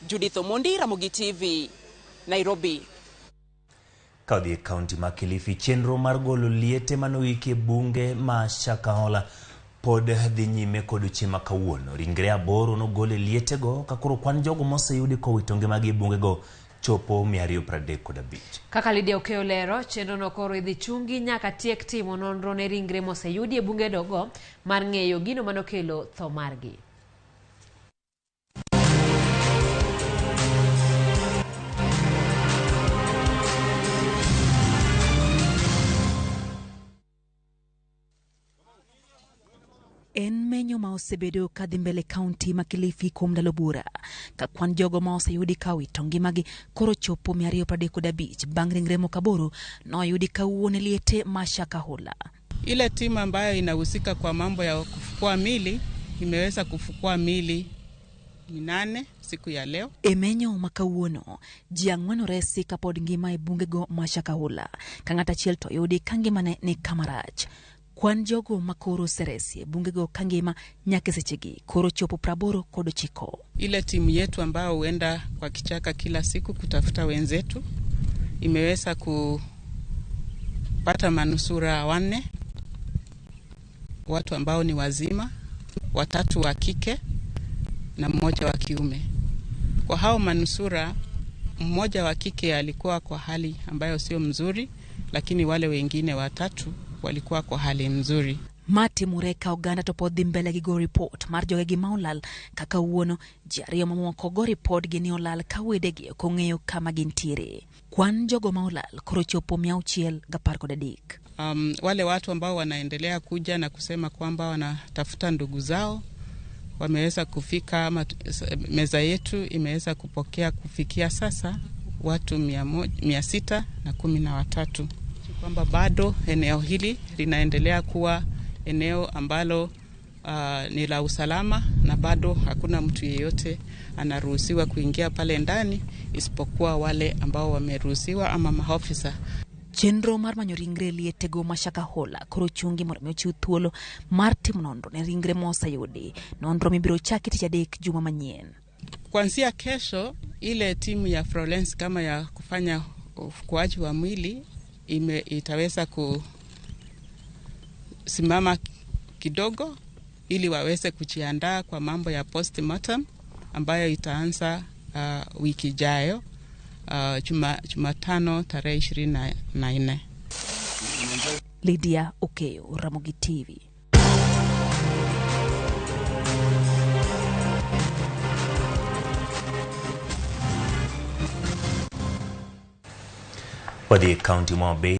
Judith Omondi, Ramogi TV, Nairobi. Ka odhi e kaunti ma Kilifi, chenro mar golo liete manoiki e bunge ma Shakahola pod dhi nyime kod odiechieng' ma kawuono. Ringre 8 nogol e lietego ka koro kwan jogo moseyudi kowito ngimagi e bungego chopo 235. Kaka Lydia Okeyo lero, chenrono koro idhi chungi nyaka tiek timo nonro ne ringre moseyudi e bungego mar ng'eyo gino manokelo tho margi. En menyo ma osebedo ka dhi mbele kaunti ma Kilifi kuom ndalo bura ka kwan jogo ma oseyudi ka owito ngimagi koro chopo 235 bang' ringre moko 8 noyudi kawuono e liete ma Shakahola. Ile timu ambayo inahusika kwa mambo ya kufukua mili imeweza kufukua mili 8 siku ya leo. E menyo ma kawuono, ji 4 oresi kapod ngima e bungego ma Shakahola, ka ng'at achiel to oyudi ka ngimane ni kama rach. Kwan jogo ma koro oseresi e bungego ka ngima nyaka e sechegi koro chopo 89. Ile timu yetu ambayo huenda kwa kichaka kila siku kutafuta wenzetu imeweza kupata manusura 4, watu ambao ni wazima, 3 wa kike na 1 wa kiume. Kwa hao manusura, 1 wa kike alikuwa kwa hali ambayo sio mzuri, lakini wale wengine 3 walikuwa kwa hali mzuri. Mati Mureka oganda to pod dhi mbele gi go report mar jogegi ma olal kaka wuono ji 2 mamoko go report gi ni olal ka wedegi ok ong'eyo kama gintiere. Kwan jogo ma olal koro chopo 613. Wale watu ambao wanaendelea kuja na kusema kwamba wanatafuta ndugu zao wameweza kufika, ama meza yetu imeweza kupokea kufikia sasa watu 613. Kwamba bado eneo hili linaendelea kuwa eneo ambalo ni la usalama na bado hakuna mtu yeyote anaruhusiwa kuingia pale ndani isipokuwa wale ambao wameruhusiwa ama maofisa. Chenro mar manyo ringre lietego ma Shakahola koro chungi mondo mi ochiw thuolo mar timo nonro ne ringre moseyudi. Nonro mibiro chaki tich adek juma manyien. Kuanzia kesho ile timu ya forensic kama ya kufanya ufukuaji wa mwili itaweza kusimama kidogo ili waweze kujiandaa kwa mambo ya postmortem ambayo itaanza wiki ijayo, Jumatano tarehe 24. Lydia Okeyo, Ramogi TV. Wadhi e kaunti ma Homa Bay.